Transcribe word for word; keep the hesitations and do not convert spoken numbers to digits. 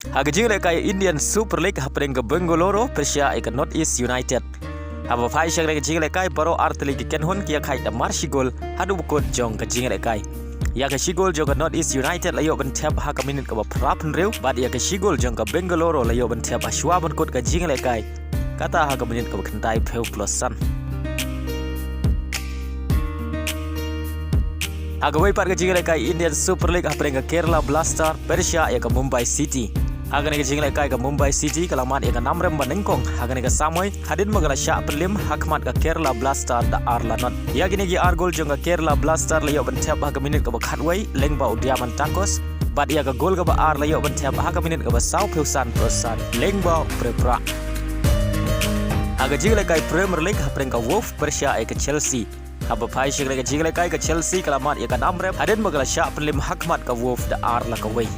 Ha ka jingïalehkai Indian Super League hapdeng ka Bengaluru pyrshah ïa ka North East United. Haba phai sha ka jingïalehkai baroh artylli ki kynhun ki ïakhaid da mar shi gol haduh ba kut jong ka jingïalehkai. Ïa ka shi gol jong ka North East United la ïoh ban thep ha ka minit kaba phra phew hynriew bad ïa ka shi gol jong ka Bengaluru la ïoh ban thep ha shuwa ban kut ka jingïalehkai. Kata ha ka minit kaba khyndai phew plus san. Ha kawei pat ka jingïalehkai Indian Super League hapdeng ka Kerala Blaster pyrshah ïa ka Mumbai City. Ha kane ka jingïalehkai ka Mumbai City ka la mad ïa ka namrem ba nyngkong ha kane ka samoi hadien ba ka la shah pynliem ha khmat ka Kerala Blaster da ar la not. Ïa kine ki ar gol jong ka Kerala Blaster la ïoh ban thep ha ka minit kaba khatwei lyngba u Diamantakos bad ïa ka gol kaba ar la ïoh ban thep ha ka minit kaba saw phew san plus san lyngba u Preprah. Ha ka jingïalehkai Premier League hapdeng ka Wolves pyrshah ïa ka Chelsea. Haba phai sha ka jingïalehkai ka Chelsea ka la mad ïa ka namrem hadien ba ka la shah pynliem ha khmat ka Wolves da ar la kawei.